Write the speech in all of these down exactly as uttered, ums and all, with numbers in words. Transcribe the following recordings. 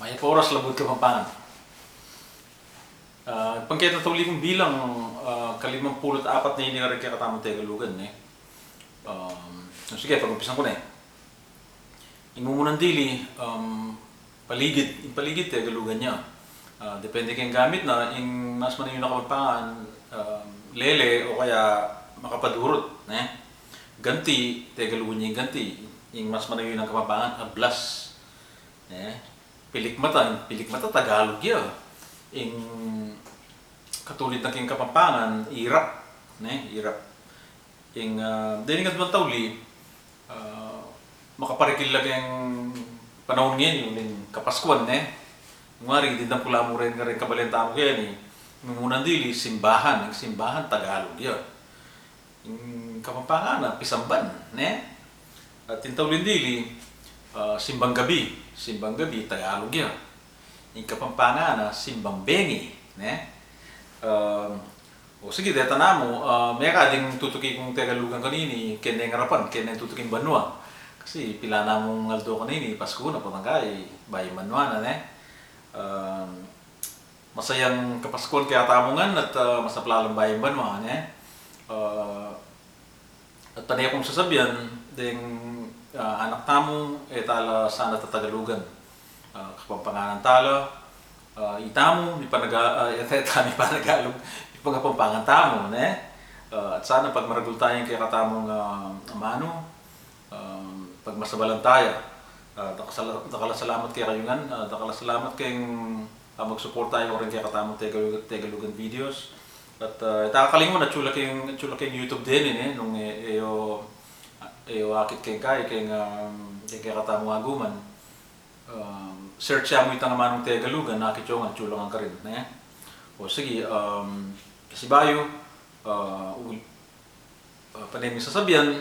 Ay, oras, labuad Kapampangan. Ah, pangketa tauli kung bilang, ah, kalimampulu't apat na ini kareng kekatamung Tegalugan, ne? Um, sige, pag-umpisan ku ne. Ing mumunan dili, um, paligid, ing paligid Tegalugan ya. Ah, depende keng gamit na, ing mas manayun a Kapampangan, um, lele o kaya makapadurut, ne? Ganti, Tegalugan ya ing ganti, ing mas manayun a Kapampangan, ablas. Ne? Pilikmata, pilikmata Tagalug ya. Ing katulid na king Kapampangan, irap, ne? Irap. Ing, ah, dening aduang tauli, ah, makaparikil la keng panaun ngeni, uling Kapaskuan, ne? Ngari, dimdam ku la mu rin kareng kabalen tamu keni, mumunan dili, simbahan, ing simbahan Tagalug ya. Ing Kapampangan na, pisamban, ne? At ing tauli dili, ah, simbang gabi, simbang gabi, Tagalug ya. Ing Kapampangan na, simbang bengi, ne? Um, o sige, deta namu, ah, mekad ing tutuki kung Tegalugan kanini, keng arapan, keng tutuking banua. Kasi pila namung aldo kanini, Pasku na, potang kai, bayung banua na, ne? Um, Masayang Kapaskuan kekatamu ngan at, ah, masaplalang bayung banua, ne? Ah, at pane kung sasabian, deng, ah, anak tamu, e tala sana tatagalugan. Ah, Kapampanganan tala, ah, itamu, mipanaga-, ah, e ta-, e ta mipanagalug, mipangapampangan tamu, ne? Ah, at sana pagmaragul taya ing kekatamung, ah, amanu, um, pagmasabalan taya. Ah, dakal a sala-, dakal a salamat kekayu ngan, ah, dakal a salamat keng, ah, magsuporta yu kareng kekatamung Tegalu-, Tegalugan videos. At, ah, e ta kakalingwan, atyu la keng, atyu la keng YouTube deni, ne, nung e, e yu, e yu akit keng kai, keng, um, keng kekatamung aguman. Um, search ya mu itang Amanung Tegalugan, akit yu ngan, atyu la ngan karin, ne? O sige, um, kasibayu, ah, ul-, ah, pane ming sasabian,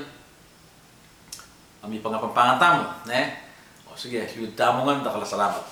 ah, mipangapampangan tamu, ne? O sige, yuyu tamu ngan, dakal a salamat.